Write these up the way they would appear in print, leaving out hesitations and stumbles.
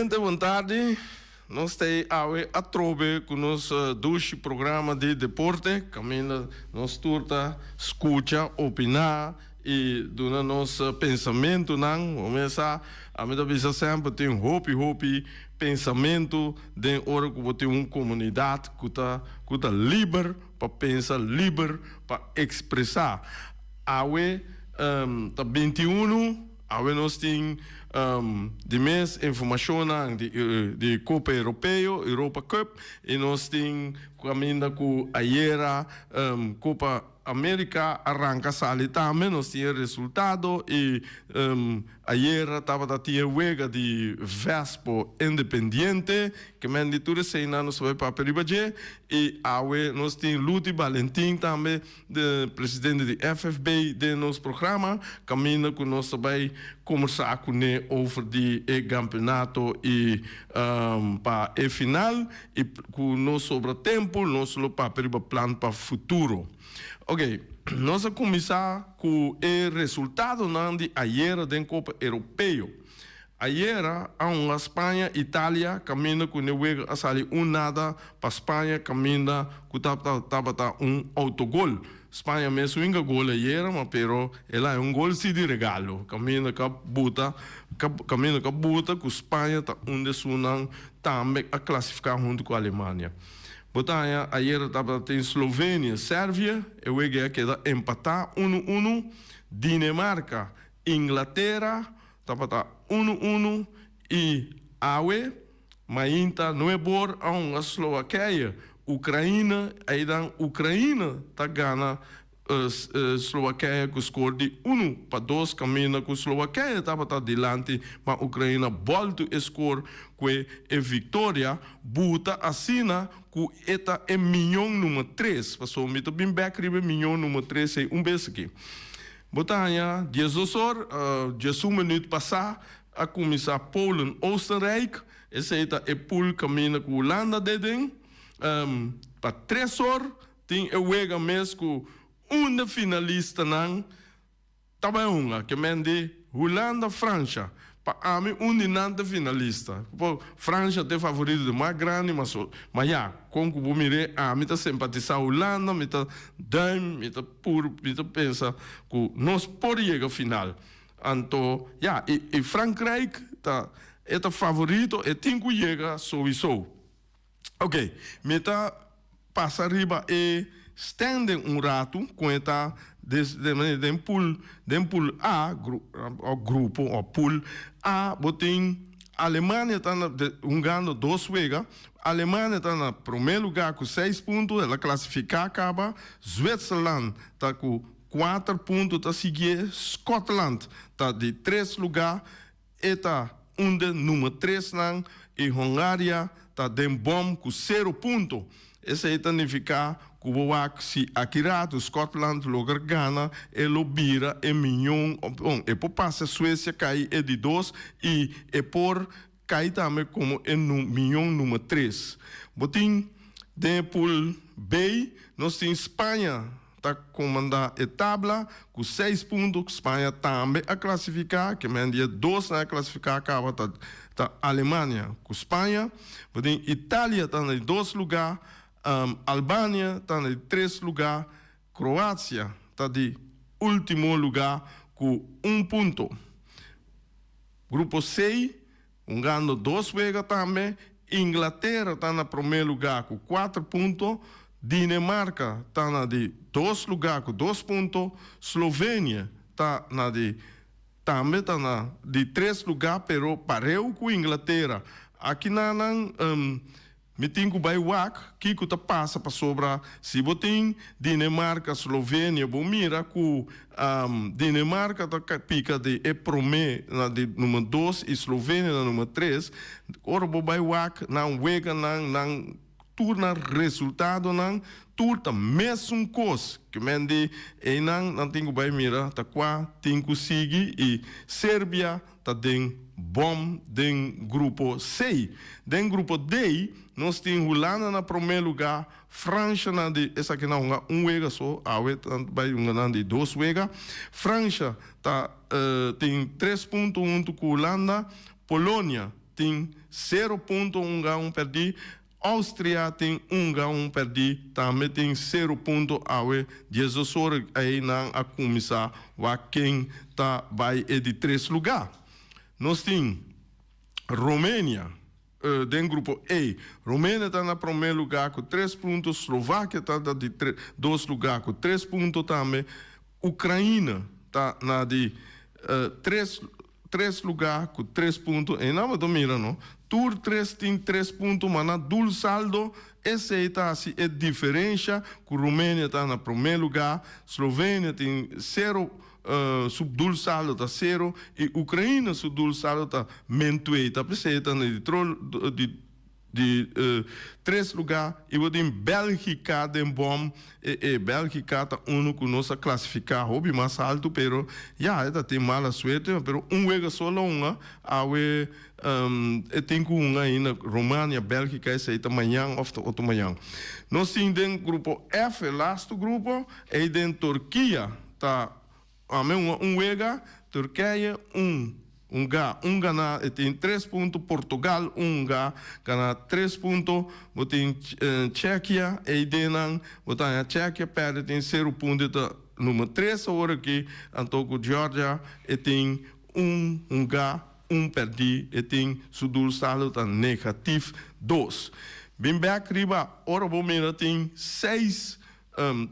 Gente, bon tardi. Nos ta awe atrobe ku nos dushi programa di deporte. Kaminda nos tur ta skucha, opiná i duna nos pensamentunan. Bo ami ta bisa semper tin hopi hopi pensamentu den ora ku bo tin un komunidat ku ta liber pa pensa, liber pa ekspresá. Awe ta 21. Awe nos tin di mes informashon di Kopa Europeo, Europa Cup, i nos tin kaminda ku ayera Kopa Amerika a ranka sali tambe, nos tin resultado i ayera tabata tin wega di Vespo Independiente, ke men di tur eseinan nos bai papia riba dje, i awe nos tin Luti Valentin tambe, de presidente di FFB den nos programa, kaminda ku nos bai kombersá kuné over di e kampeonato i pa e final i ku nos sobra tempu nos lo papia riba plan pa futuro. Ok, nos a kuminsá ku e resultadonan di ayera den Kopa Europeo. Ayera a hunga Spaña, Italia, kaminda ku e wega a sali 1-0 pa Spaña, kaminda ku tabata un autogol. Spaña mes a gol ayera, ma pero el a un gol si di regalo. Kaminda ku a buta, kaminda ku a buta ku Spaña ta un di esunnan tambe a klasifiká huntu ku Alemania. Bo ta haña ayera tabata Eslovenia, Servia, e wega a keda empatá 1-1. Dinamarka, Inglatera, tabata 1-1 i awe mainta 9'or a hunga Slowakije, Ukraina, einan Ukraina ta gana Slowakije ku score di 1-2, kaminda ku Slowakije tabata dilanti, ma Ukraina bòltu e score ku e viktoria, buta asina ku e ta e mihó number 3. Pasobra mi ta bin bèk riba e mihó number 3 ei un bes aki. Bo ta haña 12'or, 11 minüt pasá a kuminsá Polen Oostenrijk, esei ta e pool kaminda ku Hulanda den. Pa 3'or tin e wega mes ku un di finalistanan ta bai hunga, ke men di Hulanda Fransha. Pa ami un di nan ta finalista. Po, Fransha ta e favorito di mas grandi, ma so, ma ya, kon ku bo mir'é, ami ta simpatisá Hulanda, mi ta duim, mi ta pur, mi ta pensa ku nos por yega final. Anto, ya, i Frankrijk ta e ta favorito, e tin ku yega sowieso. Ok, mi ta pasa riba e standing un ratu ku e ta des den pool den pool A o grupo o pool A bo tin Alemania ta na hungando dos wega. Alemania ta na promé lugá ku 6 punto, el a klasifiká kaba. Zwitserland ta ku 4 punto ta siguié. Scotland ta di 3 lugá, e ta un di number 3 nan, i Hungaria ta den bòm ku 0 punto. Esei ta nifiká ku bo wak si aki ratu Scotland logra gana, e lo bira e mihó, bon, e por pasa Suesia kai e di 2 i e por kai tambe komo e mihó number 3. Bo tin den pool B, nos tin Spaña ta komandá e tabla ku 6 punto. Spaña tambe a klasifiká, ke men di dos a klasifiká kaba ta Alemania ku Spaña. Bo tin Italia ta na 2 lugá, Albania ta na 3 lugá, Kroasia ta di último lugá ku 1 punto. Grupo C, hungando dos wega tambe, Inglatera ta na promé lugá ku 4 punto, Dinamarka ta na di 2 lugá ku 2 punto, Slovenia ta na di tambe ta na di 3 lugá, pero pareu ku Inglatera. Aki nan mi tin ku bai wak kiko ta pasa, pasobra si bo tin Dinamarka, Slovenia, bo mira ku Dinamarka ta pika di e promé na di number 2 i Slovenia na number 3. Ora bo bai wak nan wega nan nan tur nan resultadonan tur ta mesun kos. Ke men di einan nan tin ku bai mira ta kua tin ku sigui, i Serbia ta den bòm den grupo C. Den grupo D nos tin Hulanda na promé lugá, Fransha na di esaki nan hunga un wega so, awe bai hunga nan di dos wega. Fransha ta tin 3 punto huntu ku Hulanda, Polonia. tin sero punto, un ga un pèrdí. Austria tin un ga un pèrdí, tambe tin sero punto. Awe 12 ora ei nan a kuminsá wak ken ta bai e di tres lugá. Nos tin Romania den grupo E. Romania ta na promé lugá ku tres punto, Slovakia ta na di dos lugá ku tres punto tambe, Ukraina ta na di tres tres lugá ku tres punto. Einan bo ta mira no, tur tres tin tres punto, ma na dul saldo esei ta hasi e diferensha ku Romania ta na promé lugá, Slovenia tin sero Su dul saldo ta sero i Ukraina su dul saldo ta min twee. Ta p'esei ta na di tro di di tres lugá i bo tin Bèlgika den bòm. E e Bèlgika ta unu ku nos a klasifiká hopi mas altu pero ya e ta tin mala suerte pero un wega so lo hunga awe e tin ku hunga ainda Romania Bèlgika esei ta mañan òf ta otro mañan. Nos tin den grupo F e lastu grupo ei den Turkia. Ta ame un un wega, Turkije un un ga un gana e tin tres punto, Portugal un ga gana tres punto, bo tin Tsjekia ei den nan, bo ta haña Tsjekia pèrdè tin sero punto e ta number tres awor aki, anto ku Georgia e tin un un ga un pèrdí e tin su doel saldo ta negatief dos. Bin bèk riba ora bo mira tin seis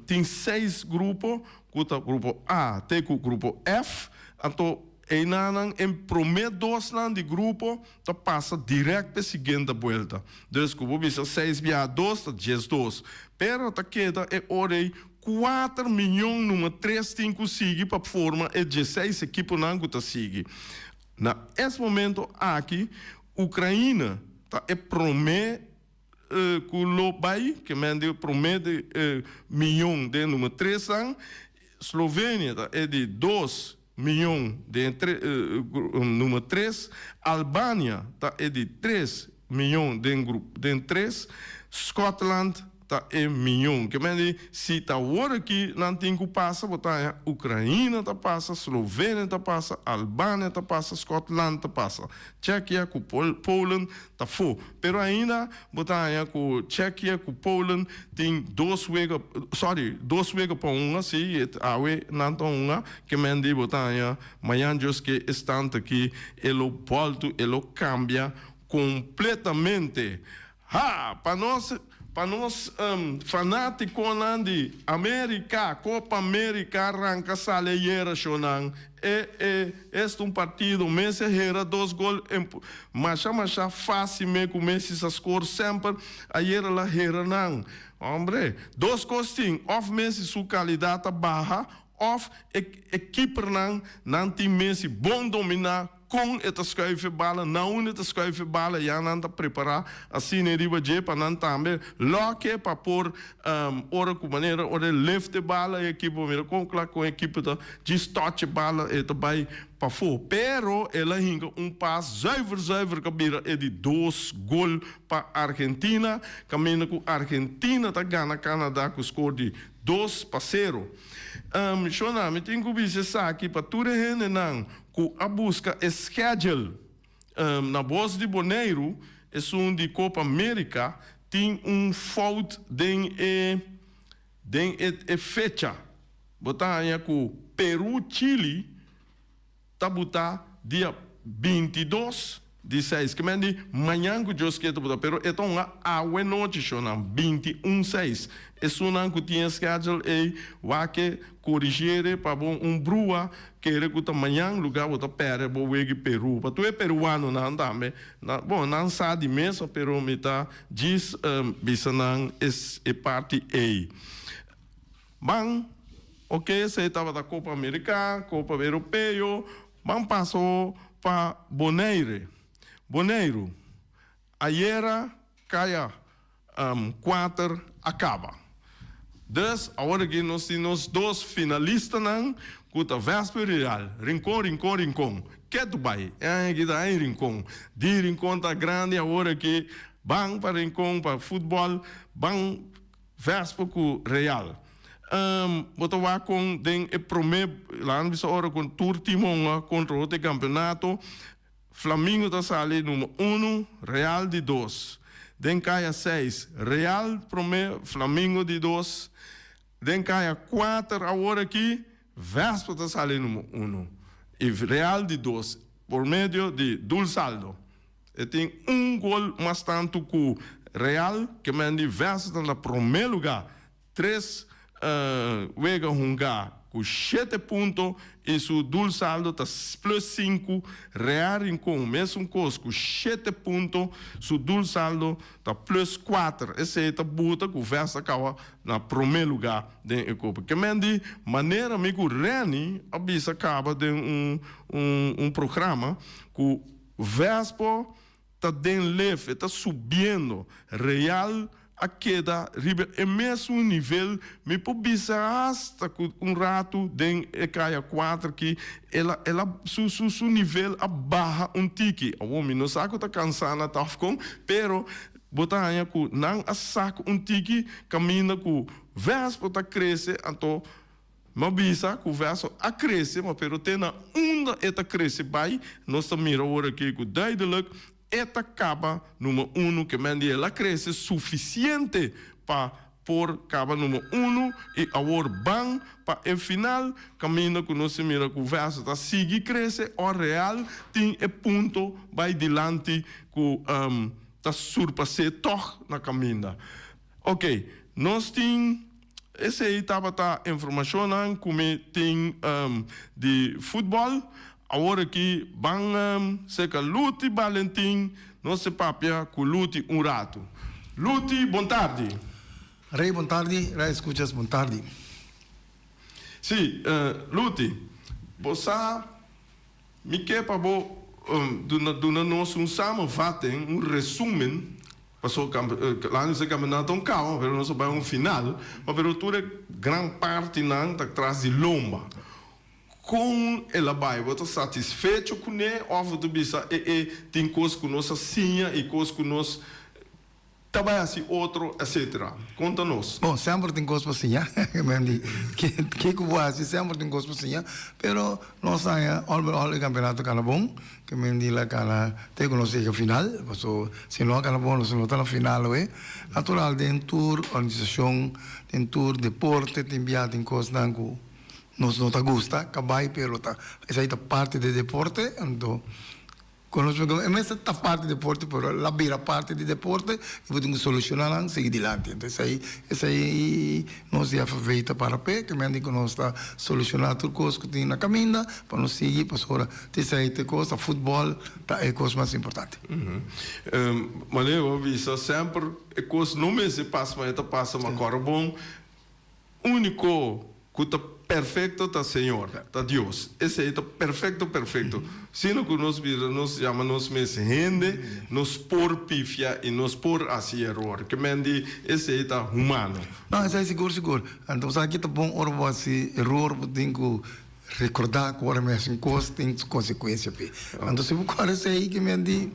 Tin seis grupo, ku ta grupo A te ku grupo F. Anto einanan e promé dosnan di grupo ta pasa dirèkt p'e siguiente buelta. Dus ku bo bisa seis biaha dos ta 12. Pero ta keda e ora ei kuater miñon number tres tin ku sigui pa forma e 16 ekiponan ku ta sigui. Na es momento aki Ukraina ta e promé. Ku lo bai ke men di promé di miyon den numero tresnan, Slovenia ta e di dos miyon den numero tres, Albania ta e di tres miyon den grup den tres, Scotland ta e miyon. Ke men di si ta awor aki nan tin ku pasa bo ta haña Ukraina ta pasa, Slovenia ta pasa, Albania ta pasa, Scotland ta pasa. Tsjekia ku Polen ta fo. Pero ainda bo ta haña ku Tsjekia ku Polen tin dos wega, sorry, dos wega pa hunga, si, awe nan ta hunga, ke men di bo ta haña mañan Dios ke estant aki e lo bòltu, e lo kambia kompletamente. Ha! Pa nos, pa nos fanátikonan di Amérika, Kopa Amérika ranka sali ayera shownan. E, e, esta un partido, Messi a hera dos gol en masha masha fácil me ku Messi sa skor semper, ayera la hera nan. Hombre, dos kos tin, òf Messi su kalidat a baha, òf e, e kipernan nan tin Messi bon dominá. Kon e ta skuif e bala, na unda e ta skuif e bala, ya nan ta prepará asina e riba dje pa nan tambe lòk'e pa por ora ku manera ora e lift e bala e ekipo mira kon kla kon e ekipo ta djis touch e bala e ta bai pafó. Pero el a hinka un pas zuiver zuiver ku a bira e di dos gol pa Argentina, kaminda ku Argentina ta gana Canada ku skor di 2-0. Shona, mi tin ku bisa esaki pa tur e hendenan ku a buska e schedule na Bos di Boneiru, esun di Copa America, tin un fout den e den e e fecha. Bo ta haña ku Peru Chili ta buta dia 22 di seis. Ke men di mañan ku Dios ke ta buta, pero e ta hunga awe nochi shownan, 21 seis. Esunnan ku tin e schedule ei wak e Corrigere pa bo un brua kere cu ta mañan lugar bo ta perde bo wegi Peru. Pa tur e peruanonan tambe, nan, bon, nan sa di mes, pero mi ta djis bisa nan es e parti ey. Ban, ok, esey tabata Copa America, Copa Europeo, ban pasa pa Bonaire. Boneiru, ayera caya Kuater a kaba. Dus awor aki nos tin nos dos finalistanan ku ta Vesper i Real. Rincon, Rincon, Rincon. Ketu bai. E aña aki ta aña Rincon. Di Rincon ta grandi awor aki. Ban pa Rincon pa futbòl. Ban Vesper ku Real. Bo ta wak kon den e promé, laga nos bisa ora ku tur tim hunga kontra otro e kampeonato. Flamingo ta sali number unu, Real di dos. Den kaya seis, Real promé, Flamingo di dos. Den kaya kuater awor aki, Vespa ta sali number unu i Real di dos por medio di doelsaldo. E tin un gol mas tantu ku Real, ke men di Vespa ta na promé lugá. Tres wega hungá ku shete punto i su doelsaldo ta plus sinku. Real Rincon mesun kos ku shete punto, su doelsaldo ta plus kuater. Esei ta buta ku Vesta kawa na promé lugá den e kopa. Ke men di manera mi ku Renny a bisa kaba den un un programa ku Vespo ta den lef, e ta subiendo. Real a keda riba e mesun nivel, mi por bisa hasta ku un ratu den e kaya kuater aki el a el a su su su nivel a baha un tiki. Awor mi no sa ku ta kansa na ta of kon, pero bo ta haña ku nan a sak un tiki kaminda ku Vespo ta krese anto Mi a bisa ku verso a krese, ma pero te na unda e ta krese bai, nos ta mira awor aki ku duidelijk e ta kaba number unu, ke men di el a krese sufisiente pa por kaba number unu i awor ban pa e final kaminda ku nos ta mira ku verso ta sigui krese o Real tin e punto bai dilanti ku ta surpas'é tòg na kaminda. Oke, nos tin. Esei tabata informashonnan ku mi tin di futbòl. Awor aki ban serka Luti Balentin, nos ta papia ku Luti un ratu. Luti, bon tardi. Rey, bon tardi. Rey escuchas, bon tardi. Si, Luti, bo sa mi ke pa bo duna nos un samenvatting, un resumen. Paso la nos e campeonato un caba pero nos a bay un final ma pero tur e gran partinan ta tras di lomba. Con el a bay? Bo ta satisfecho cune of bo ta bisa e e tin cos cu nos a siña y cos cu nos ta bay haci otro etcetera. Conta nos. Bon, semper tin cos pa siña, ke cu bo haci semper tin cos pa siña, pero nos haña al met al e campeonato cana bon. Ke men di la kana te ku nos yega final, paso si no a kana bon nos no ta na final awe. Natural den tur organisashon, den tur deporte tin bia tin kosnan ku nos no ta gusta kabai pero ta esei ta parti di deporte anto ku nos e mester ta parti di deporte pero la bira parti di deporte i bo tin ku solushona nan sigui dilanti. Anto esei esei nos di FFB ta para p'e ke men di ku nos ta solushona tur kos ku tin na kaminda pa nos sigui pasobra T'esei ta e kos, ta futbòl ta e kos mas importante. Manera bo a bisa semper e kos no mester pasa ma e ta pasa ma kòrda bon úniko ku ta perfekto ta Señor, ta Dios. Esei ta perfekto perfekto. Sino ku nos bira nos yama nos mes hende nos por pifia i nos por hasi eror. Ke men di esei ta humano. No, esei sigur sigur. Anto sa ki ta bon ora bo hasi eror bo tin ku Rekordá ku ora mi hasi un kos tin su konsekuensia p'e. Anto si bo kòrda esei ke mi a di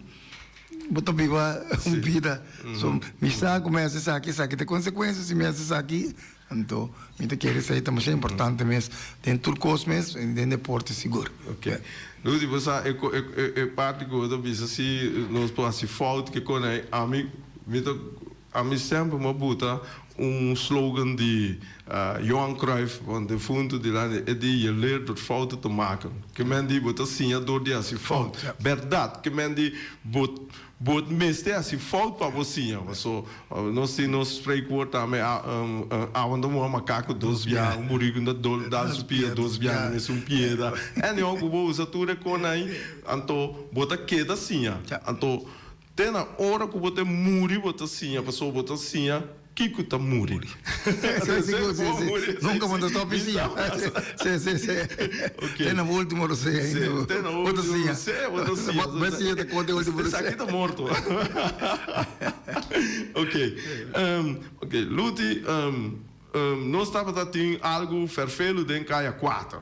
bo ta biba un bida. So mi sa ku mi hasi esaki, esaki ta e konsekuensia, si mi hasi esaki anto mi ta kere esei ta masha importante mes den tur kos mes i den deporte sigur. Ok. Rudy bo sa e e parti ku bo ta bisa si nos por hasi fout ke kon ei ami mi ta Ami semper m'a buta un slogan di Johan Cruijff, want defuntu di landi e di je leert door fouten te maken. Ke men di bo ta siña door di hasi fout. Berdad, ke men di bo bo mester hasi fout pa bo siña. Paso nos tin nos spreekwoord tambe, awa no ta muha makaku dos bia, un buriku no ta dal su pia dos bia na mesun piedra. Anyhow ku bo usa tur e kon ai, anto bo ta keda siña. Anto Te na ora ku bo ta muri bo ta siña, pasobra bo ta siña kiko ta muri. Sí, sigur, sí, sí. Nunka bo ta stòp di siña. Sí, sí, sí. Te na último rosea ainda bo Te na último rosea bo ta siña. Bo siña ta konta e último rosea. Esaki ta morto. Ok, ok, Luti, nos tabata tin algu fèrfelu den kaya kuater.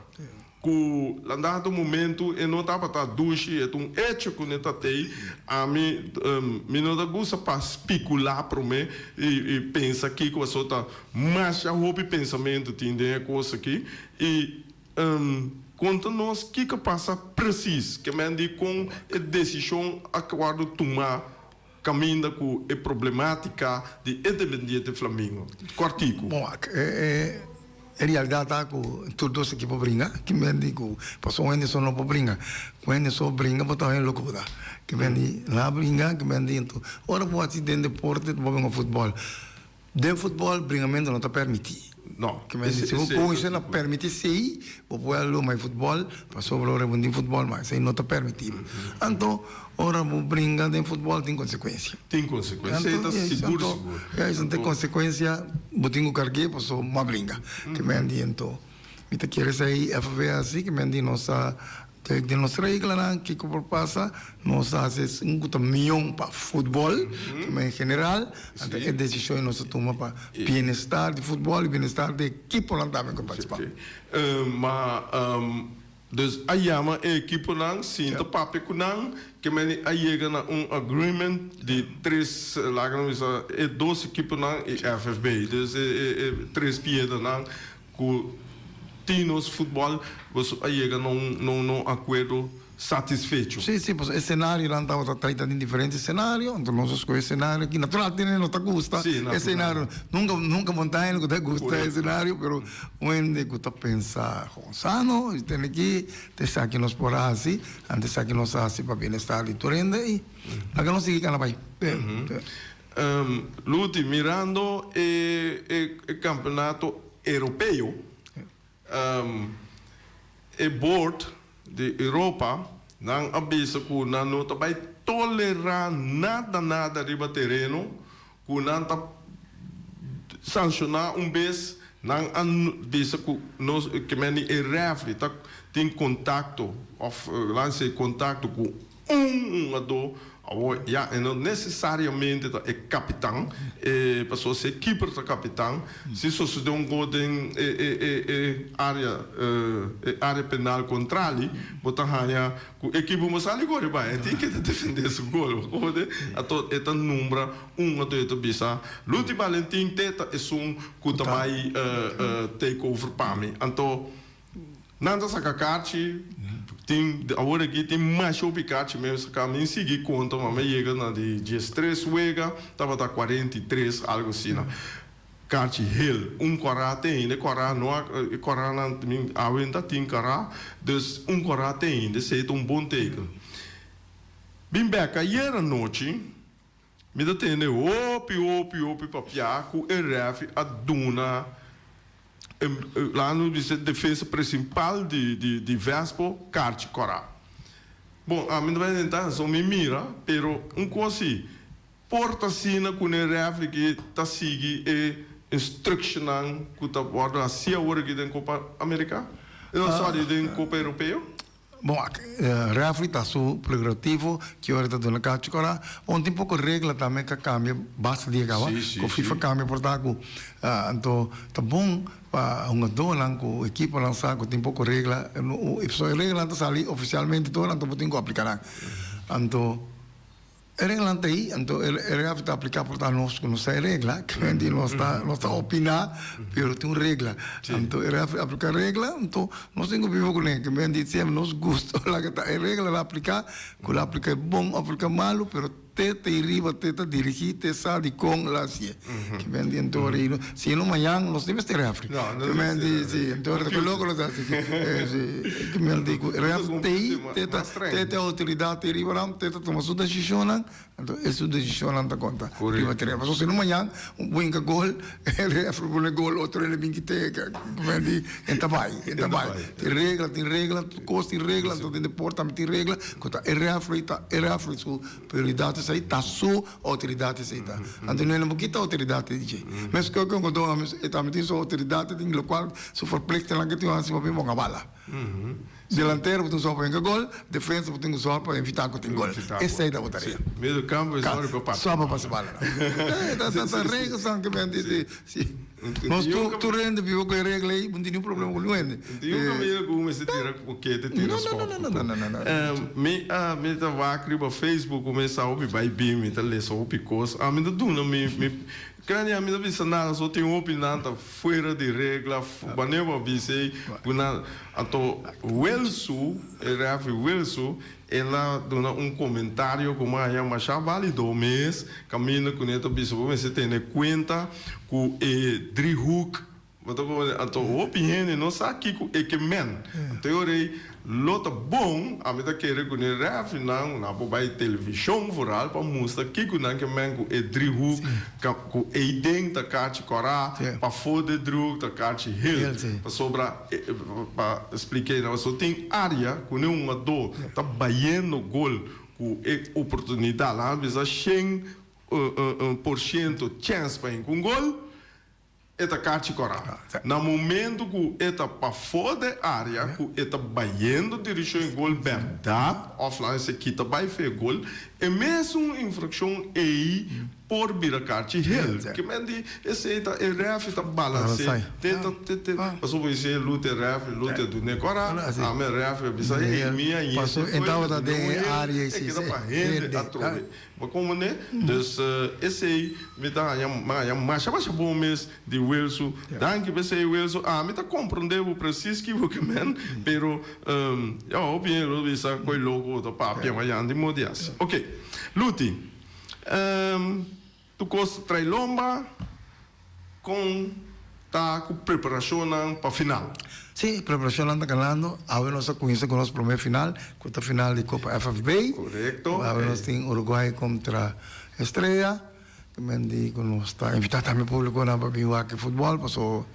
Ku landado momentu e no tabata dushi, e ta un echo ku ne ta tei. Ami mi no ta gusta pa spikulá promé i pensa kiko pasobra ta masha hopi pensamentu tin den e kos aki. I Konta nos kiko a pasa presis, ke men di kon e desishon a wòrdu tumá kaminda ku e problematika di Independiente Flamingo. Kòrtiku. Bon, e realidat ta ku tur dos ekipo bringa, ke men di ku pasobra un hende so no por bringa. Ku un hende so bringa bo ta hende loko bo ta. Ke men di nan a bringa, ke men di enton ora bo hasi den deporte bo a bringa futbòl. Den futbòl bringamentu no ta pèrmití. No. Ke men di si bo konse na pèrmití esei, bo por a luma e futbòl pasobra ora bo tin futbòl mas esei no ta pèrmití. Anto ora bo bringa den futbòl tin konsekuensia. Tin konsekuensia, esei ta sigur sigur. Ya, esei ta konsekuensia bo tin ku karg'é pasobra bo a bringa. Ke men di anto mi ta kere esei FV hasi ke men di nos a Den nos reglanan kiko por pasa, nos a hasi esun ku ta mion pa futbòl, kema en general, anto e desishon nos a tuma pa bienestar di futbòl i bienestar di ekiponan tambe ku partisipá. Ma dus a yama e ekiponan sinta papia ku nan, kema a yega na un agreement di tres, laga nos bisa e dos ekiponan i FFB, dus e tres piedanan Ku tin nos futbòl, boso a yega na un na un akuerdo satisfecho? Sí, sí, pasobra e senarionan tabata traita den diferente senario, anto nos a skohe e senario aki. Natural tin no ta gusta e senario, nunka nunka Montaña ku ta gusta e senario, pero un hende ku ta pensa gewoon sano i tene ki ta esaki nos por hasi, anto esaki nos a hasi pa bienestar di tur hende i laga nos sigui kana bai. Luti, mirando e e campeonato europeo, e board di Europa nan a bisa cu nan no ta bay tolera nada nada riba tereno cu nan ta sanciona un bes nan a bisa cu nos ke meni e refri ta tin contacto of laat nos say contacto cu Un hungadó, awor ya e no nesesariamente ta e kapitan, e pasobra si e kiper ta kapitan, si sosodé un gol den e e e e área e área penal kontrali, bo ta haña ku e kiper bo sali kore bai, e tin ke ta defendé su gol, bo konote? Anto e ta nombra un hungadó, e ta bisa, Luti Balentin te ta esun ku ta bai take over pa mi. Anto. Nan ta saka karchi, tin awor aki tin masha hopi karchi mes saka, mi sigui konta ma mi a yega na di diestres wega tabata 43 algo asina karchi hel, un kora te ainda, e kora no a e koranan mi awenta tin kara, dus un kora te ainda esei ta un bon teken. Bin bek ayer anochi mi ta tende hopi hopi hopi papia ku e refi a duna. Laga nos bisa defensa principal di di Vespo karchi kòrá. Bon, ami no ta bai den so mi mira, pero un kos si, por ta asina ku ne refri ki ta sigui e instructionnan ku ta wòrdu hasi awor aki den Copa America? No, sorry, den Copa Europeo? Bon, refri ta su prerogativo ki ora ta duna kachi kòrá. Bon, tin poko regla tambe ka kambia basta dia kaba. Ku FIFA kambia por ta ku anto ta bon pa hungadónan ku ekiponan sa ku tin poko regla. E reglanan ta sali ofisialmente tur anto bo tin ku aplika nan. Anto. E reglanan ta ei, anto e regla ta apliká por ta nos ku no sa e regla, kende nos ta nos ta opiná, pero tin un regla. Anto e regla apliká regla, anto nos tin ku biba kuné, ke men di siempre nos gusta laga ta e regla la apliká, ku la apliká e bon òf apliká malu, pero te ta ei riba, te ta dirigí, te sa dikon la hasié. Ke men di anto ora ei, si no mañan nos tin mester refri. Ke men di si, anto ora ta ku loko nos ta hasi. Ke men di ku refri ta ei, te ta. Te ta e outoridat ei riba nan, te ta tuma su desishonnan, anto e su desishonnan ta konta riba tereno. Pasobra si no mañan un winka gol, e refri pone gol, otro hende bin kit'é, ku di e ta bai, e ta bai. Tin regla, tin regla, tur kos tin regla, anto den deporte tambe tin regla, ku ta e refri ta e refri su prioridat esei, ta su outoridat esei ta. Anto no hende por kita outoridat di dje. Meskos ku un kondó e tambe tin su outoridat, tin lokual su verplichtingnan ke tin hasi pa bin ponga bala. Delantero bo tin sòr pa hinka gol, defensa bo tin ku sòr pa evitá ku tin gol. Esei ta bo tarea. Medio kampo e sòri pa pasa. Sòr pa pasa bala. Ta regels nan ke men di si. Nos tur tur hende biba ku e regla ei, bo no tin niun problema ku niun hende. Tin un kaminda ku mester tira kete tira skòp. No, no, no, no, no, no, no. Mi a mi ta wak riba Facebook ku mi sa hopi bai bin, mi ta lesa hopi kos. Ami ta duna mi mi krania mi ta bisa nada, so tin hopi nan ta fuera di regla, wanneer bo a bisa ei ku nan anto Wilsu, e referee Wilsu, El a duna un komentario ku m'a haña masha válido mes, kaminda ku ne ta bisa bo mester tene kuenta ku e driehoek, bo ta komprende? Anto hopi hende no sa kiko e ke men. Anto e ora ei lo ta bon, ami ta kere ku ne rèfrinan nan por bai televishon vooral pa mustra kiko nan ke men ku e driehoek, ku eiden ta kachi kòrá, pafó de driehoek ta kachi hel. Pasobra. Pa spliké nan pasobra tin área ku ne hungadó ta bayendo gol ku e oportunidat nan a bisa shen por shento chèns pa hinka un gol e ta kachi kòrá. Na momentu ku e ta pafó de área ku e ta bayendo dirishon e gol bèrdat òf laga esei kita bai fe e gol e mesun infrakshon ei Por bira karchi hel. Ke men di esei ta e refi ta balanse te ta te te pasobra bo dise lute refi lute dune kora ame refi a bisa hey mi a yente koe mi dune un hel e keda pa hende atrobe bo komprende dus esei mi ta haña mi haña masha masha bon mes di Wilsu danki p'esei Wilsu ami ta komprende bo presis kibo ke men pero ya hopi hende lo bisa koe loko bo ta papia mañana di modi asi ok Luti. Tu kos ta trai lomba kon ta ku preparashonnan pa final? Sí, preparashonnan ta ganando. Awe nos a kuminsá ku nos promé final, ku ta final di Kopa FFB. Korekto. Awe nos tin Uruguay kontra Estrella. Ke men di ku nos ta invitá tambe públikonan pa bin wak e futbòl, paso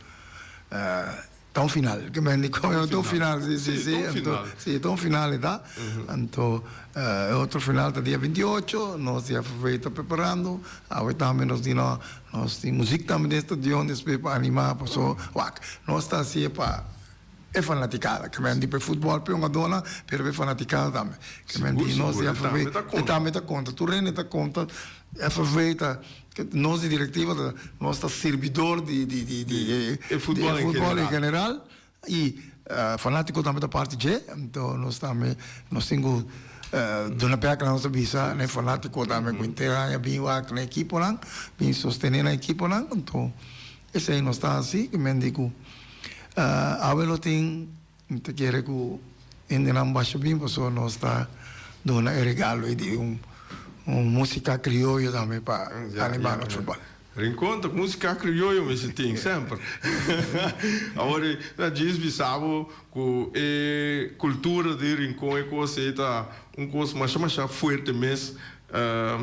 Ta un final, ke men di komo ta un final, si si si, anto si ta un final e ta, anto e otro final ta dia 28, nos di FV ta preparando, awe tambe nos di no, nos tin muziek tambe den stadion despues pa anima paso wak, nos ta haci'e pa e fanaticada, ke men di pa e futbol pa e hungadornan, pero pa e fanaticada tambe, ke men di nos di FV e tambe ta konta, tur hende ta konta. FFV ta, nos di directiva ta, nos ta sirbidor di di di di e futbol en general y fanatico tambe ta parti dje, anto nos tambe nos tin cu duna bek nos ta bisa na e fanatico tambe cu henter aña bin wak na ekiponan, bin sostene nan ekiponan, anto esey nos ta haci, ki men di cu awe lo tin. Mi ta kere ku hendenan basha bin pasobra nos ta duna e regalo ei di un músika krioyo tambe pa animá nos futbòl. Rincon ta músika krioyo mester tin semper. Awor na djis bisa bo ku e kultura di Rincon e kos ei ta un kos masha masha fuerte mes.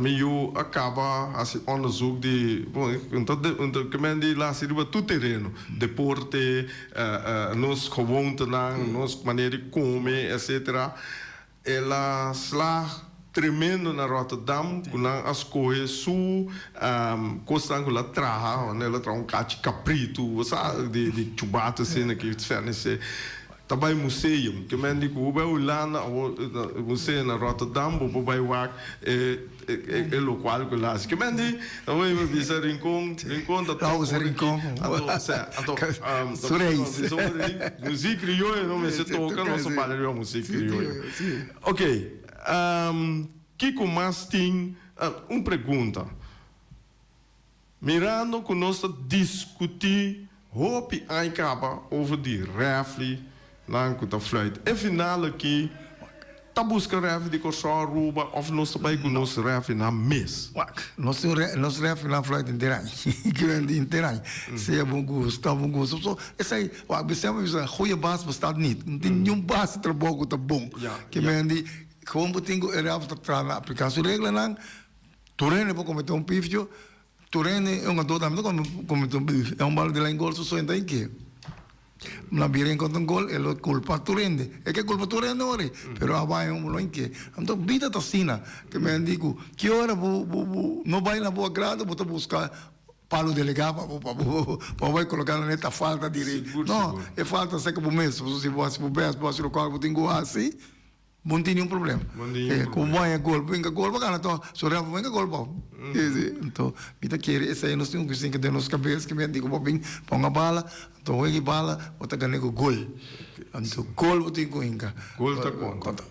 Mi yu a kaba hasi onderzoek di, bon, un ta un ta kimen di lasi riba tur tereno, deporte, nos gewoontenan, nos manera di kome, etcetera. El a slaag tremendo na Rotterdam ku nan a skohe su kosnan ku el a traha, el a traha un kachi kapritu, bo sa, di chubata asina ki fèrnise. Ta bai museum. Ke men di ku bo bai Hulanda awor museo na Rotterdam bo por bai wak e e lokual ku el hasi. Ke men di ta bai bisa Rincon Rincon ta top ora ki anto sea anto Su reis. Muzik krioyo no mester toka nos ta bali riba muzik krioyo. Ok kiko mas tin un pregunta. Mirando ku nos ta diskutí hopi aña kaba over di rèfri nan ku ta fluit e final aki, ta buska rèfri di Kòrsou, Aruba òf nos ta bai ku nos rèfrinan mes? Wak, nos tin nos rèfrinan fluit henter aña, kimen di henter aña, sea bo gusta òf bo gusta. So, esei, wak, besef mi bisa, goeie baas bestaat niet. No tin niun baas di trabou ku ta bon. Kimen di, gewoon bo tin ku e rèfri ta traha na apliká su reglanan. Tur hende por comete un pifio, tur hende e hungador tambe ta comete un pifio. E un bala di lijn gol su suenta en ke. Na bira en contra un gol e lo culpa tur hende. E ke culpa tur hende ori, pero a bai un lo en ke. Anto bida ta asina, ke men di ku ki ora bo bo bo no bai na bo agrado bo ta busca palo delega pa bo pa bo pa bo bai coloca na e falta di rei. No, e falta seka bo mes, pasobra si bo hasi bo best, bo hasi lokual bo tin ku hasi. Bo no tin niun problema. Ku bo haña gol, bo hinka gol bo gana tòg. So rèf bo hinka gol bo. Anto mi ta kere esei nos tin ku sinka den nos kabes ke mi a di ku bo bin ponga bala, anto wega e bala bo ta gana ku gol. Anto gol bo tin ku hinka. Gol ta konta.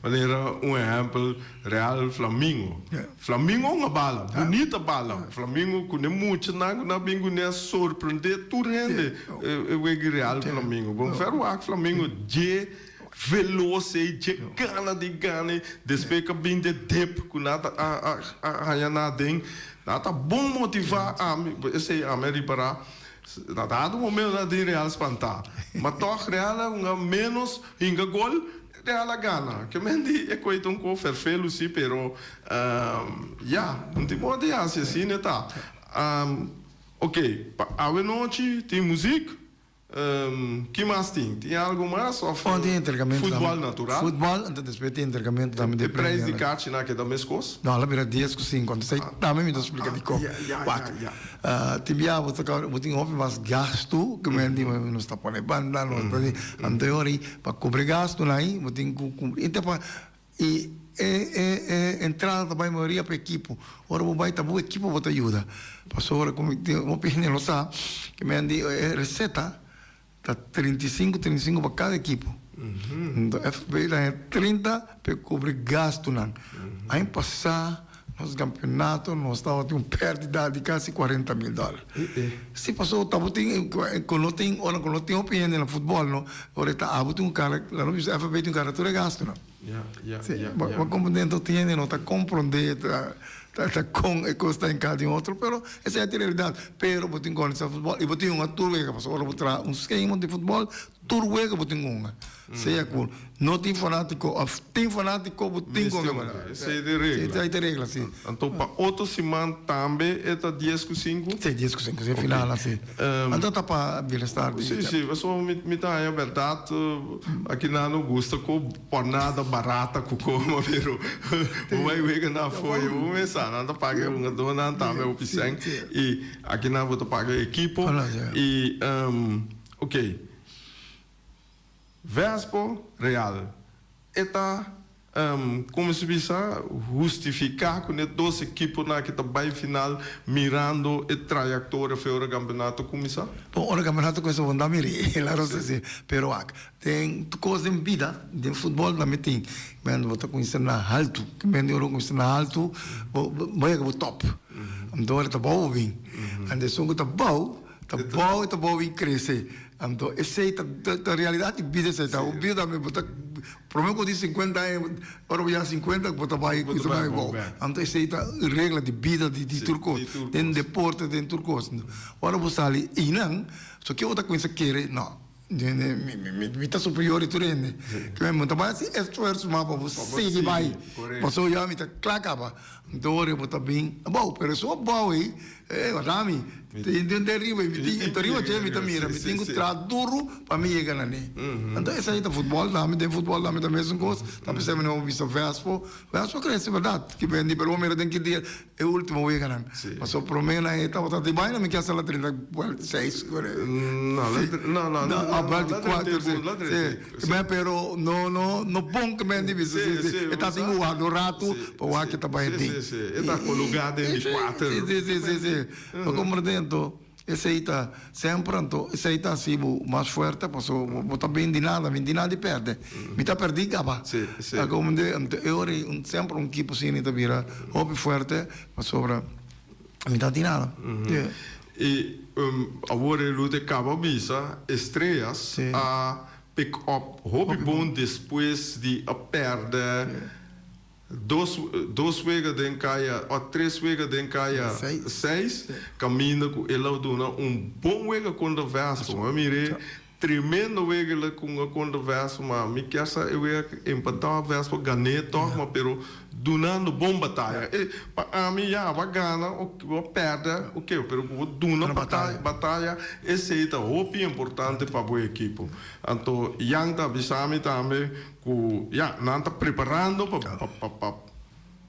Manera un ehèmpel Real Flamingo. Flamingo un a bala, bunita bala. Flamingo ku ne muchanan ku nan bin kuné a sorprendé tur hende e wega Real Flamingo. Bon fèrwak Flamingo dje. Velos ei dje gana di gana ei despues ka bin de dip ku nan ta a a haña nan aden nan ta bon motivá ami esei ami a ripará na dado momento nan tin Real spantá ma tòg Real a hunga ménos hinga gol Real a gana ke men di e koe ta un ko fèrfelu si pero ya un tin moda di hasi asina e ta ok pa awe nochi tin muzik. Ki mas tin? Tin algo mas of Oh, tin entregamentu tambe. futbal natural? Futbal, anto despues tin entregamentu tambe di E prijs di premionan. kachi nan keda meskos? No, la bira dies ku sinku, anto esei tambe mi ta splika dikon. Ya, ya, Wak, ya, ya. tin bia bo ta bo tin hopi mas gastu ku men di nos ta pone banda, nos ta di, anto e ora ei pa kubri gastunan ei bo tin ku kumpli. I ta pa i e e e entrada ta bai mayoria pa ekipo. Ora bo bai ta bo ekipo bo ta yuda. Pasobra ku mi tin hopi hende no sa ke mi a di e reseta ta 35 35 pa kada ekipo. Enton FB ta haña 30 pa e kubri gastunan. Aña pasá nos kampeonato nos tabatin un pèrdida di kasi 40 mil dòler. Si pasobra tabatin ku no tin ora ku no tin hopi hende na futbòl no ora e ta abo tin un kara laga nos bisa FB tin un kara tur e gastunan. Ja, ja, Sí, ja, bo ja. bo comprende enton tin hende no ta comprende ta ta ta con e cos ta en cada di otro pero esei ta e realidad pero bo tin cu organisa futbol y bo tin hunga tur wega pasobra ora bo traha un schema di futbol tur wega bo tin cu hunga sea cu no tin fanatico of tin fanatico bo tin cu Mester hunga hunga esei ta e regla. Esei ta e regla si. Anto pa otro siman tambe e ta dies cu sinku? Si dies cu sinku si e final asi. Anto ta pa bienestar di. Si si pasobra mi mi ta haña berdad aki nan no gusta cu Por nada barata cu coma pero bo bay wega na afoyo bo mes sa nan ta paga e hungadornan tambe hopi cen y aki nan bo ta paga e ekipo y ok Vespo Real e ta como si bisa hustifica cu ne dos ekiponan aki ta bay final mirando e trayectoria fe ora campeonato cuminsa? Bon ora campeonato cuminsa bo no ta mira e la rosa si pero wak Den tur kos den bida, den futbòl tambe tin. Men bo ta kuminsá na haltu. Ke men di ora bo kuminsá na haltu, bo bo yega bo tòp. Anto ora ta bou bo bin. Anto esun ku ta bou, ta bou i ta bou bin krese. Anto esei ta ta realidat di bida esei ta. Bo bida tambe bo ta promé ku bo tin sinkuenta aña, ora bo yega sinkuenta bo ta bai kuminsá bai bou. Anto esei ta regla di bida di di tur kos. Den deporte, den tur kos. Ora bo sali einan, so ke bo ta kuminsá kere? No. Mi ta superior di tur hende. Ke mi ta bai hasi esfuerso mas pa bo sigui bai. Pasobra ya mi ta kla kaba. Anto ora bo ta bin abou. Pero esun abou ei, e wak mi tin den riba ei. Mi tin ta riba dje mi ta mira. Mi tin ku traha duru pa mi yega na ne. Anto esei ta futbòl tambe. Den futbòl tambe ta mesun kos. Ta p'esei mi no bisa Vespo. Vespo a krese bèrdat. Ki bendi pero bo mira den ki dia. E ultimo weganan. Pasobra prome nan e tabata di baina mi kier sa la 30 buelta seis kore. No, no, no, no, Ah, buelta kuater, si. Si. Me pero no, no, no bon ke men di bisa si, si. E ta tin ku wak un ratu pa wak ke ta bai den. Si, si, si. E ta kologa den di kuater. Si, si, si, si. Bo komprende anto? Esei ta semper anto esei ta hasi bo mas fuerte paso bo ta bin di nada mi di nada di perde mi ta perdi caba a comprende anto e ora ei un semper un ekipo asina ta bira hopi fuerte pasobra mi ta di nada. I awor e Ruth e caba bisa Estrellas a pick up hopi bon despues di a perde. Dos dos wega den kaya o tres wega den kaya seis kaminda ku el a duna un bon wega kontra Vespo. Mi a mir'é tremendo wega el a kunga kontra Vespo ma mi kier sa e wega empatá Vespo gan'é tòg ma pero dunando bon bataya. E pa ami ya bo a gana o bo a pèrdè oke pero ku bo duna bataya esei ta hopi importante pa bo ekipo. Anto Jan ta bisa mi tambe Ku ya, nan ta preparando pa pa pa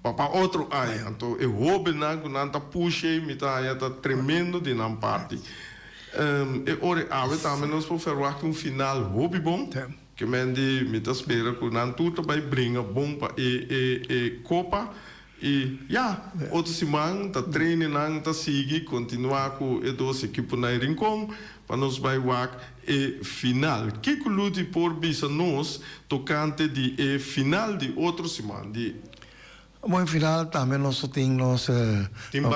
pa pa otro aña. Anto e hóbennan ku nan ta push ei mi ta haña ta tremendo di nan parti. E ora awe tambe nos por ferwagt un final hopi bon. Ke men di mi ta spera ku nan tur ta bai bringa bon pa e e e kopa i ya otro siman ta trainingnan ta sigui kontinuá ku e dos ekiponan Rincon pa nos bai wak e final. Kiko Luti por bisa nos tokante di e final di otro siman di. Bon e final tambe nos tin nos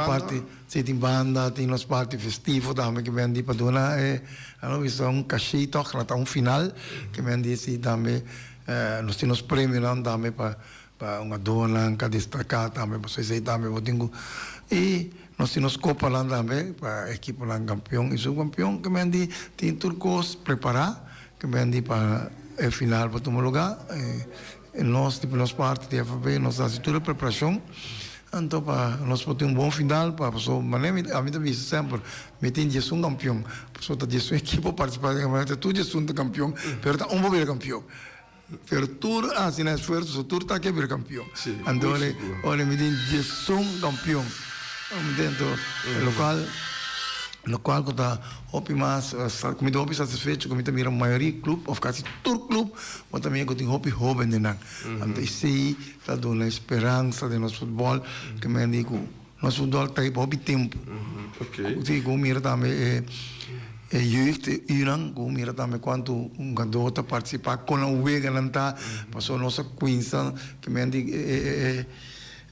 parti si tin banda tin nos parti festivo tambe ke men di pa duna e a bisa un caché toch na ta un final ke men di si tambe nos tin nos premionan tambe pa pa hungadornan ka destaca tambe pasobra esey tambe bo tin ku y nos tin nos copanan tambe pa ekiponan campeon y subcampeon ke men di tin tur cos prepara ke men di pa e final por tuma lugar. Nos di nos parti di FAB nos ta hasi tur e preparashon anto pa nos por tin un bon final pa pasobra manera mi ami ta bisa semper mi tin diesun kampion pasobra ta diesun ekipo partisipá den kampeonato tur diesun ta kampion pero ta un por bira kampion pero tur a hasi nan esfuerso so tur ta ke bira kampion anto ora mi tin diesun kampion dentro lokual lokual ku ta hopi mas ku mi ta hopi satisfecho ku mi ta mira mayoria club of kasi tur club Bo ta mira ku tin hopi hóben den nan. Anto esei ta duna speransa den nos futbòl, ke men di ku nos futbòl ta pa hopi tempu. Si, ku bo mira tambe e e jeugd, e yunan, ku bo mira tambe kuantu hungadó ta partisipá, kon nan weganan ta, pasobra nos a kuinsa ke men di e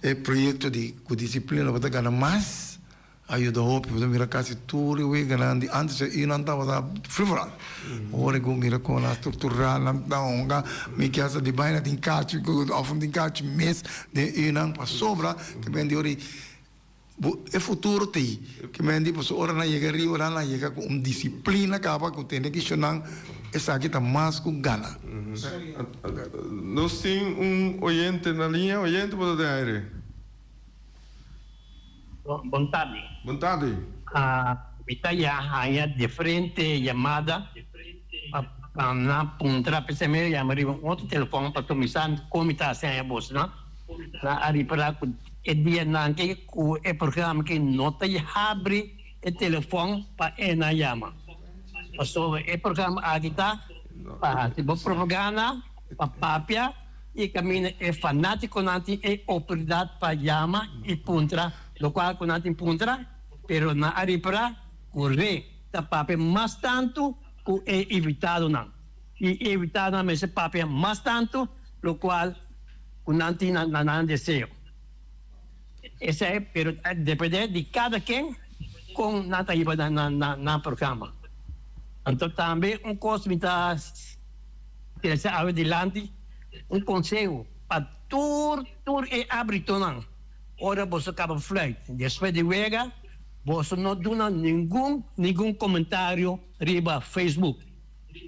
e proyekto di ku disiplina bo ta gana mas. A yuda hopi, bo ta mira kasi tur e weganan di antes e nan tabata free for all. Ora ku mira kon nan strukturá nan ta hunga, mi ke hasta di baina tin kachi òf no tin kachi mes den e nan pasobra ke men di ora bo e futuro ta ei. Ke men di pasobra ora nan yega riba nan nan yega ku un disiplina kaba ku tene ki shonnan esaki ta mas ku gana. Nos tin un oyente na liña, oyente bo ta den aire. Bon tardi. Bon tardi. Mi ta ya haña diferente yamada pa nan puntra p'esei mi a yama riba un otro telefòn pasobra mi sa kon mi ta hasi haña bosnan. Nan a ripará ku e dianan aki ku e programa aki no ta habri e telefòn pa e nan yama. Pasobra e programa aki ta pa hasi bo propaganda, pa papia. I kaminda e fanátikonan tin e oportunidat pa yama i puntra lokual ku nan tin puntra, pero nan a ripará ku Rey ta papia mas tantu ku e invitadonan, i e invitadonan mester papia mas tantu lokual ku nan tin na nan deseo. Esei, pero ta dependé di kada ken kon nan ta hiba nan programa. Anto tambe un kos mi ta trese awe dilanti, un konseho pa tur tur e abritonan, ora boso kaba fluit despues di wega, boso no duna ningun ningun komentario riba Facebook.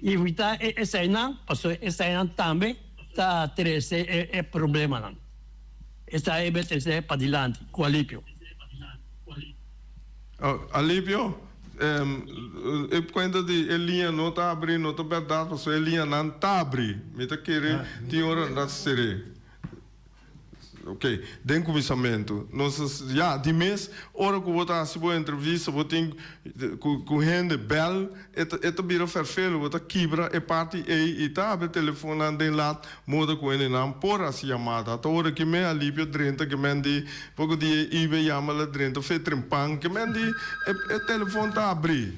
Evitá e eseinan, pasobra eseinan tambe ta trese e problemanan. Esei mester ser padilanti ku alipio. Alipio, e kuenta di e liña no ta abri no ta bèrdat pasobra e liñanan ta abri. Mi ta kere tin ora nan ta ser'é. Ok, den kuminsamentu nos a ya di mes ora ku bo ta hasi bo entrevista bo tin ku ku hende bèl e ta e ta bira fèrfelu bo ta kibra e parti ei i ta habri telefonnan den lat moda ku hendenan por hasi yamada. Ta ora ki men alipio drenta ke men di poko di e ibe yama la drenta fe trempan ke men di e e telefon ta habri.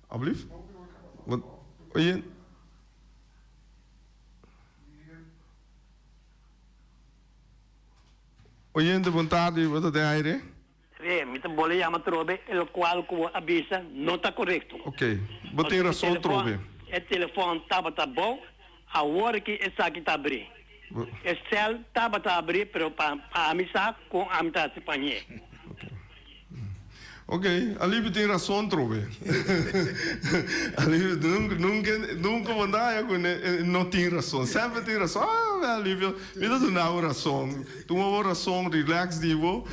Alblief? Want, oye. Oyente, bon tardi, bo ta den aire? Sí, mi ta bole yama trobe e locual cu bo a bisa no ta corecto. Ok, bo tin razon trobe. E telefon tabata bou, awor ki esaki ta abri. E cel tabata abri pero pa ami sa con ami ta haci pañe. Ok, Alivio tin rason trobe. Alivio nunca, nunca, nunca bo ta haya cu e no tin rason. Semper tin rason. Ah, Alivio, mi ta duna bo rason. Tuma bo rason, relax di bo.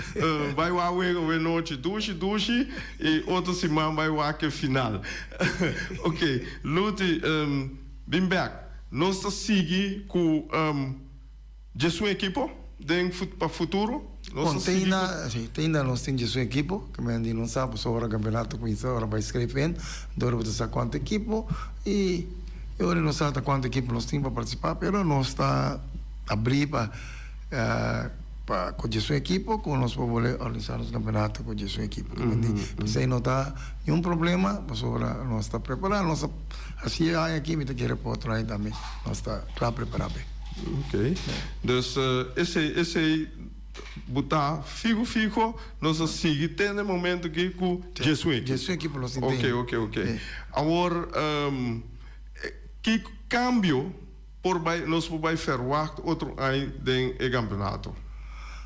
Bai wak wega awe nochi dushi dushi y otro siman bai wak e final. Ok, Luti, bin bek. Nos ta sigui cu djesun ekipo den pa futuro? Nos Bon, a te sigui ku. ainda, sí, te ainda nos tin djesun ekipo, ke men di no sa pasobra kampeonato kuminsá ora bai skreef in, dor bo ta sa kuantu ekipo i e ora no sa ta kuantu ekipo nos tin pa partisipá, pero nos ta abrí pa pa ku djesun ekipo ku nos por bolbe organisá nos kampeonato ku djesun ekipo. Ke men di p'esei no ta niun problema pasobra nos ta prepará, nos a hasi e aña aki, mi ta kere pa otro aña tambe nos ta kla prepará p'e. Ok, dus esei esei bo ta fiho fiho nos a sigui te na e momento aki ku djesun ekipo. Djesun ekipo nos tin Ok te. ok ok awor ki kambio por bai nos por bai verwacht otro aña den e kampeonato?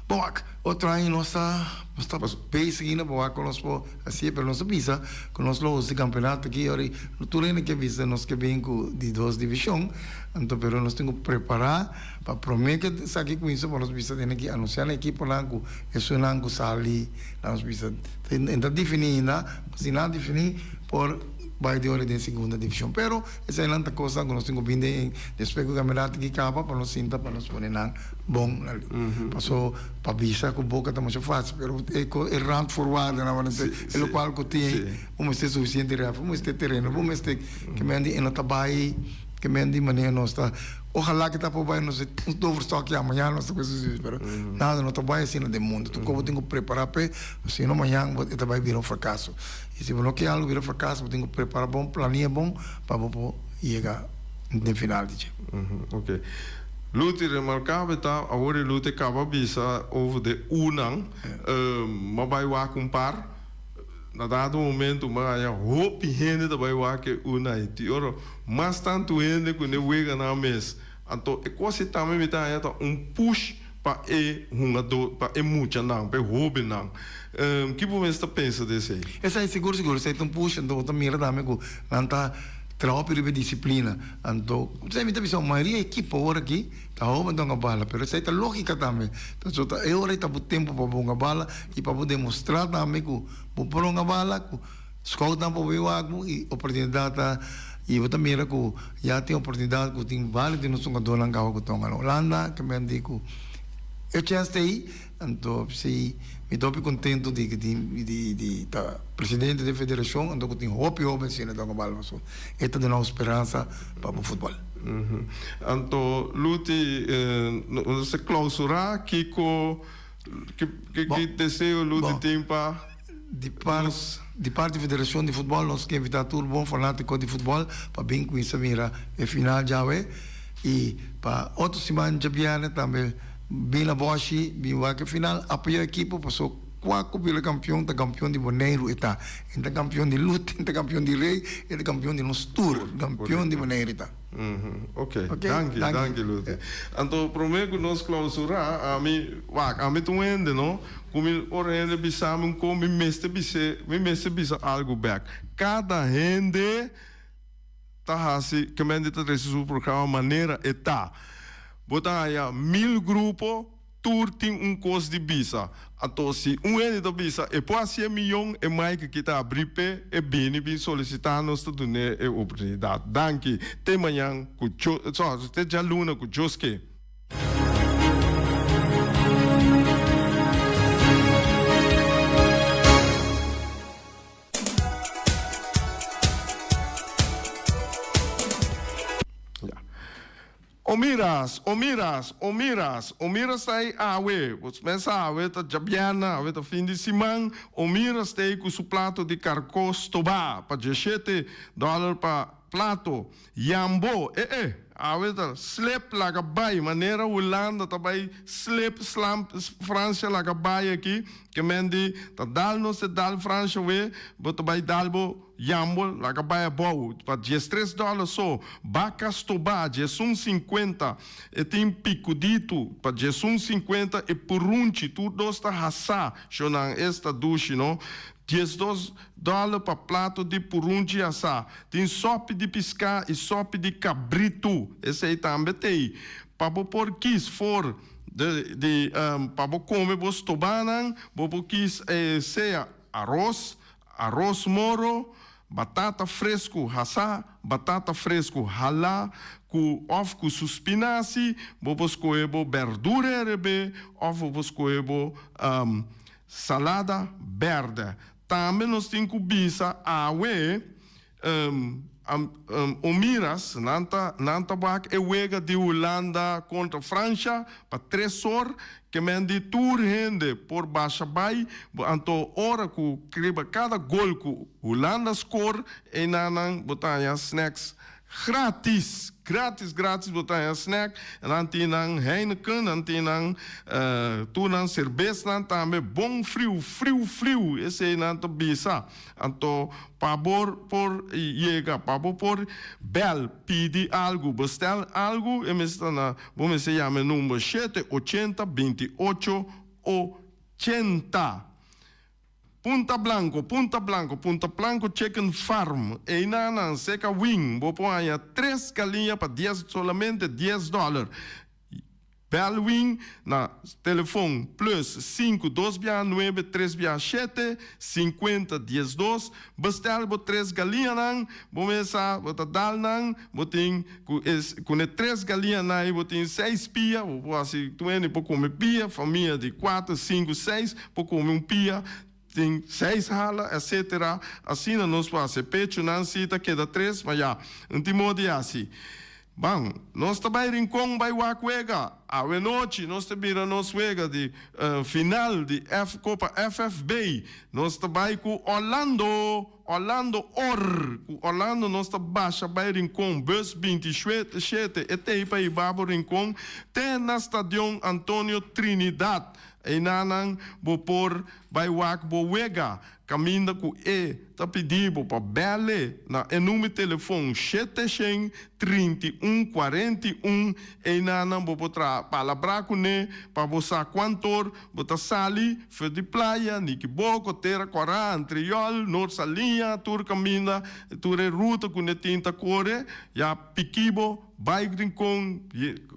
Bon wak, otro aña nos ta nos ta bezig ainda pa wak kon nos por hasié pero nos a bisa ku nos lo host e kampeonato aki ora tur hende ke bisa nos ke bin ku di dos divishon. Anto pero nos tin ku prepará pa promé ku esaki kuminsá pa nos bisa tene ki anunsiá na ekiponan ku esunnan ku sali na nos bisa e ta definí ainda si nan a definí por bai di ora den segunda divishon pero eseinan ta kosnan ku nos tin ku bin den despues ku kampionato aki kaba pa nos sinta pa nos pone nan bon na paso pa bisa ku boka ta masha fásil pero e randvoorwaardennan bo e lokual ku tin bo mester sufisiente ref bo mester tereno bo mester ke men di e no ta bai. Ke men di manera nos ta ojalá ke ta por bai nos un toverstok ya mañana nos ta kos así pero nada no ta bai asina den mundo tur kos bo tin ku prepará p'e sino mañan bo e ta bai bira un frakaso i si bo no ke algu bira frakaso bo tin ku prepará bon plania bon pa bo por yega den final di dje. Ok. Luti remarkabel ta awor e Luti kaba bisa over de unan m'a bai wak un par. Na dado momento mi a haña hopi hende ta bai wak e una i ti ora mas tantu hende ku ne wega nan mes. Anto e kos ei tambe mi ta haña ta un push pa e hungadó, pa e muchanan, pa e hóbennan. Ki bo mes ta pensa di esei? Esei sigur sigur, esei ta un push, anto bo ta mira tambe ku nan ta traha hopi riba e disiplina. Anto, esei mi ta bisa, mayoria ekipo awor aki ta hóben ta hunga bala, pero esei ta lógika tambe. Pasobra ta e ora ei ta bo tempu pa bo hunga bala i pa bo demostrá tambe ku bo por hunga bala, ku scoutnan por bin wak bo i oportunidat ta i bo ta mira ku ya tin oportunidat ku tin vários di nos hungadónan kaba ku ta hunga na Hulanda, ke men di ku e chèns ta ei, anto p'esei mi ta hopi kontentu di ku tin di di ta presidente di e federashon anto ku tin hopi hóben asina ta hunga bala pasobra e ta duna bo speransa pa bo futbòl. Anto Luti nos ta klausurá kiko Ki deseo Luti tin pa nos? Di parti Federacion di Futbol nos ke invita tur bon fanatico di futbol pa bin cuminsa mira e final djawe y pa otro siman djabierne tambe bin na Boshi bin wak e final apoya ekipo paso cua cu bira campeon ta campeon di Boneiru e ta e ta campeon di Luti e ta campeon di Rey e ta campeon di nos tur campeon di Boneiru e ta. Ok, danki, danki Luti. Anto prome ku nos klausurá, ami, wak, ami ta un hende no, ku mi ora hende bisa mi un kon mi mester bis'é, mi mester bisa algu bèk. Kada hende ta hasi, kemente ta trese su programa manera e ta. Bo ta haña mil grupo. Tur tin un kos di bisa. Anto si un hende ta bisa e por hasi e miyon, e Mike aki ta abri p'e, e bini bin solisitá nos ta dun'é e oportunidat. Danki. Te mañan ku Djo, sorry, te djaluna ku Dios ke. O miras, o miras, o miras, o miras ta ei awe, bo mens awe ta djabièrnè, awe ta fin di siman, o miras ta ei ku su plato di karkó stobá pa dieshete dòler pa plato, yambo, e e, awe ta slep laga bai, manera Hulanda ta bai slep slam Francia laga bai aki, ke men di ta dal nos te dal Francia we, bo ta bai dal bo. Yambo laga bai abou pa diestres dòler so, baka stobá 11.50, e tin pikuditu pa 11.50 e purunchi tur dos ta hasá, shonnan esta dushi no, 12 dòler pa plato di purunchi hasá, tin sòpi di piská i sòpi di kabritu, esei tambe t'ei pa bo por kis for di di pa bo kome bo stobánan bo por kis sea aros, Aros moro, batata fresku hasá, batata fresku halá ku. ku òf ku su spinasi, bo por skohe bo bèrdura herebé òf bo por skohe bo salada bèrdè. Tambe nos tin ku bisa awe Omiras, nan ta nan ta wak e wega di Hulanda kontra Fransha pa tres or, ke men di tur hende por basha bai, anto ora ku riba kada gol ku Hulanda skor einan bo ta haña snacks Gratis, gratis, gratis bo ta haña snack, nan tin nan Heineken, nan tin nan tur nan serbesnan tambe bon friu, friu, friu, esei nan ta bisa. Anto pa bo por yega, pa bo por bel pidi algu, bestel algu, e mester ta na, bo mester yama e number shete ochenta binti ocho 80. Punta Blanco, Punta Blanco, Punta Blanco Chicken Farm, einan seka wing, bo por haña tres galiña pa 10, solamente $10. Bel wing na telefon +5 2 bia 9 3 bia 7 50 12. Bestel bo tres galiñanan, bo mesa, bo ta dal nan, bo tin ku es ku ne tres galiñanan ei bo tin seis pia, bo por hasi tur hende por kome pia, famia di kuater, sinku, seis por kome un pia, tin seis hala, etcetera. Asina nos por hasi pechunan si ta keda tres, ma ya, no tin modo di hasi. Ban, nos ta bai Rincon bai wak wega. Awe nochi nos ta bira nos wega di final di F Copa FFB. Nos ta bai ku Orlando, Orlando or. Ku Orlando nos ta basha bai Rincon. Bus 27 e tei pa hiba bo Rincon te na Stadion Antonio Trinidad. Einanan bo por bai wak bo wega. Kaminda ku e ta pidi bo pa bèl'e na e number telefon 731 41, einanan bo por traha palabrá kuné pa bo sa kuantor bo ta sali for di Playa, Nikiboko, Tera Kòrá, Antriol, Noord Saliña, tur kaminda, tur e ruta ku ne tin ta kore, ya piki bo bai Rincon,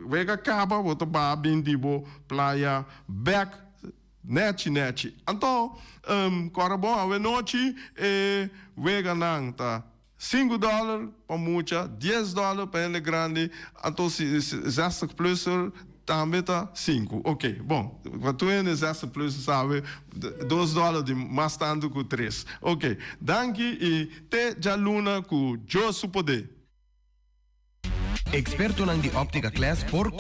wega kaba bo ta baha bin di bo Playa bèk. Nechi nechi. Anto, kòrda bon awe nochi e weganan ta $5 pa mucha, $10 pa hende grandi, anto si 60 plusser tambe ta sinku. Ok, bon, pa tur hende 60 plusser sabe $2 di mas tantu ku tres. Ok, danki i te djaluna ku Dios su poder. Expertonan di Optica Class por.